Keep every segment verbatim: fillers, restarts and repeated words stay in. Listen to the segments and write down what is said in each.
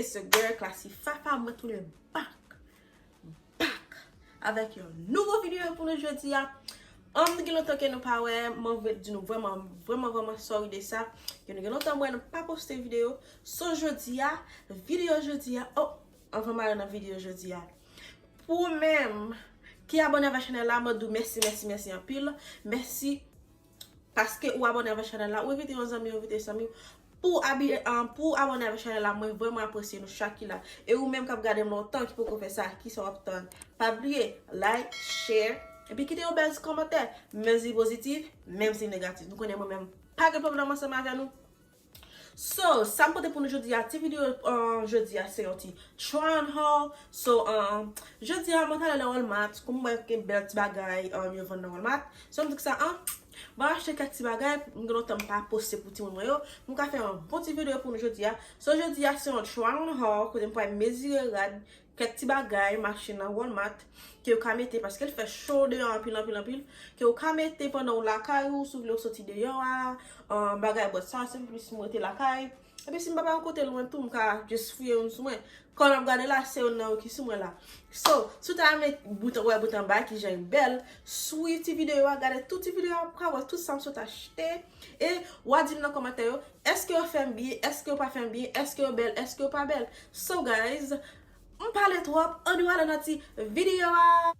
It's your girl Classy Fafa, mwen tounen back, back avèk yon nouvo videyo pou nou jodi a. An, gen lontan ke nou pa wè, mwen vle di nou vrèman, vrèman, vrèman sorry de sa. Ke nou gen lontan mwen nou pa poste videyo. So jodi a, videyo jodi a, oh, anvan m ale nan videyo jodi a. Pou ou menm ki abòne avèk chanèl la, mwen di w mèsi, mèsi, mèsi anpil. Mèsi paske ou abòne avèk chanèl la, ou envite yon zanmi, ou envite yon zanmi pou abi, um, pou abòne avèk chanèl la, mwen vrèman apresye nou chak ki la. E ou menm k ap gade m lontan ki poko fè sa, kisa w ap tann? Pa bliye, like, share, epi kite yon bèl ti kòmantè, menm si pozitif, menm si negatif. Nou konnen mwen menm pa gen pwoblèm ansanm avè nou. So, sa m pote pou nou jodi a, ti videyo, uh, jodi a se yon ti try on haul. So, uh, jodi a mwen t ale nan Walmart, kòm mwen gen bèl ti bagay, um, yo vann nan Walmart. So, m di sa, an, mwen achte kèk ti bagay, m gen lontan m pa poste pou timoun mwen yo. M ka fè yon bon ti videyo pou nou jodi a. So, jodi a se yon try on haul, kote m pral mezire rad, kèk ti bagay m achte nan Walmart ke yo ka mete, paske l fè cho deyò anpil, anpil, anpil, ke yo ka mete pandan w lakay ou, si w vle w soti deyò a, an, bagay bòt sa, se plis m rete lakay. Epi si m pa pa yon kote lwen tou, m ka just fouye youn sou mwen. Kòm n ap gade la, se youn nan yo ki sou mwen la. So, si w ta renmen bout, wè bout anba kijan l bèl, swiv ti videyo a, gade tout ti videyo a, w ka wè tout sa m sot achte. E w a di m nan kòmantè yo, èske yo fè m byen, èske yo pa fè m byen, èske yo bèl, èske yo pa bèl. So guys, m pale twòp, ann nou ale nan ti videyo a.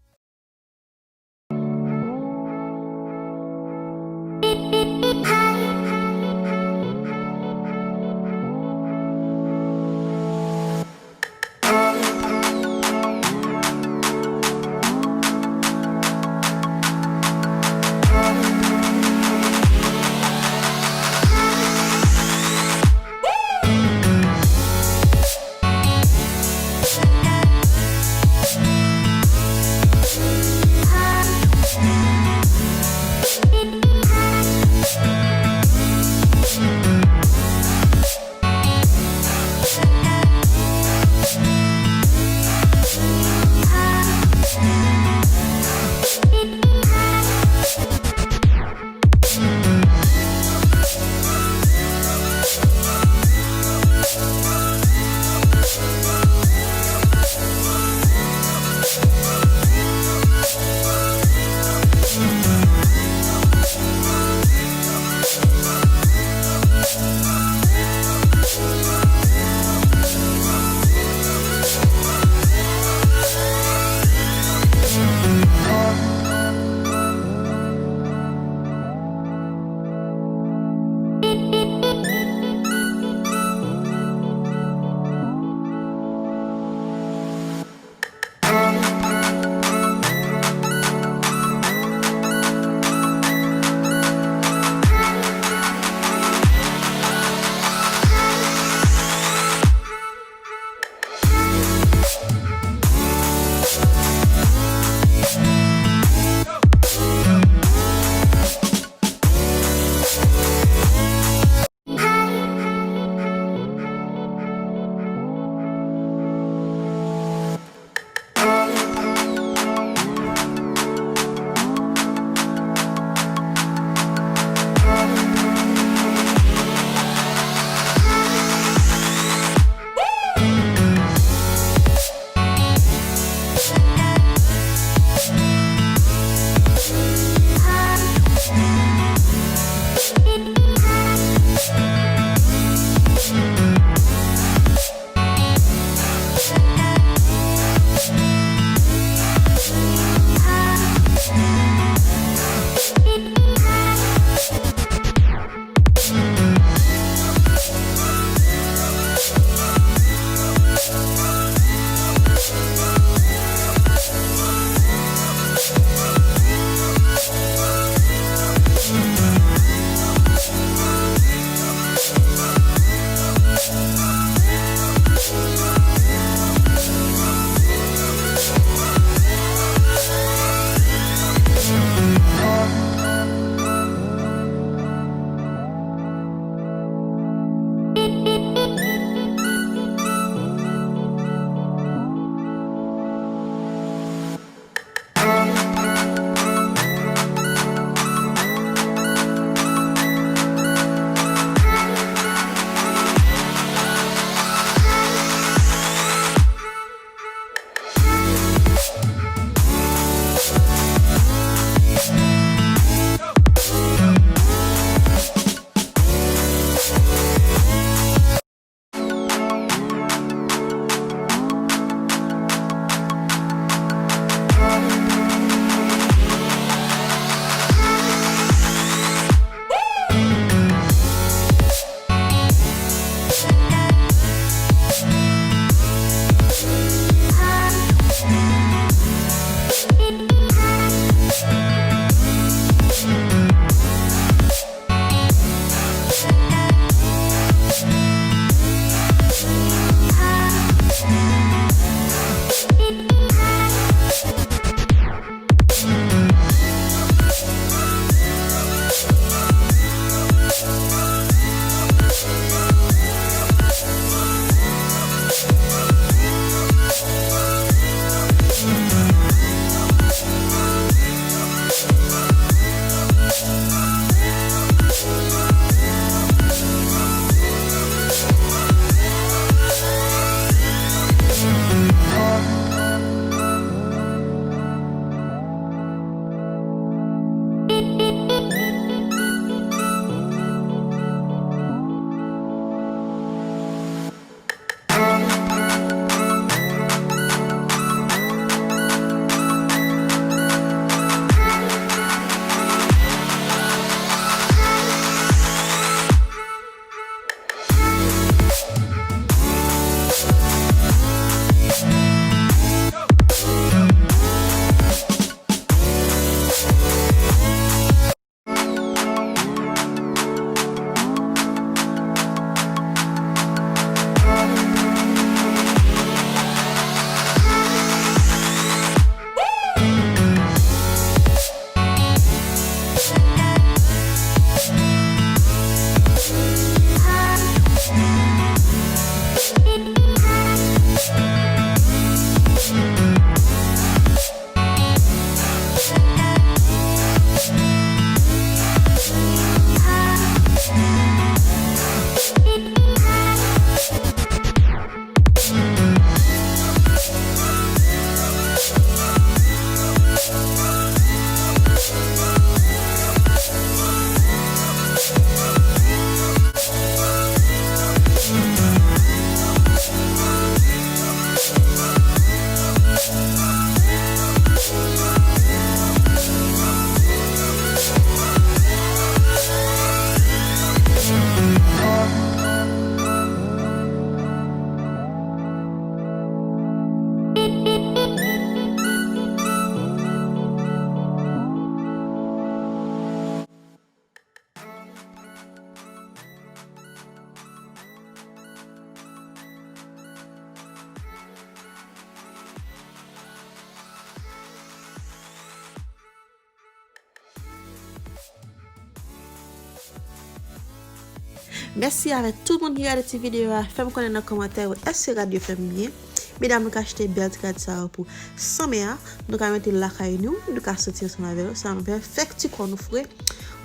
Mèsi avèk tout moun ki gade ti videyo a. Fè m konnen nan kòmantè yo, èske rad yo fè m byen? Medam, nou ka achte bèl ti rad sa yo pou san men a. Nou ka mete l lakay nou, nou ka soti ansanm avè yo. Sa nou fè, fè ti kò nou fre,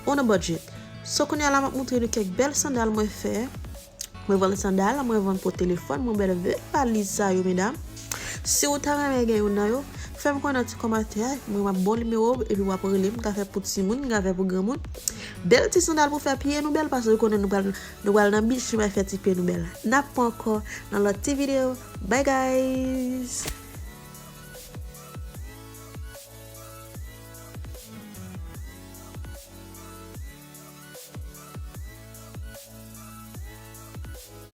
on a budget. So, kounye a la, m ap montre nou kèk bèl sandal mwen fè. Mwen vann sandal, mwen vann po telefòn, mwen vann bèl valiz sa yo, medam. Si w ta renmen gen youn nan yo, fè m konnen nan ti kòmantè a, mwen m ap ba w nimewo m, epi w ap rele m, m ka fè pou timoun, m ka fè pou granmoun. Bèl ti sandal pou fè pye nou bèl, paske w konnen nou pral, nou pral nan beach, nou pral fè ti pye nou bèl. N ap wè ankò nan lòt ti videyo. Bye guys!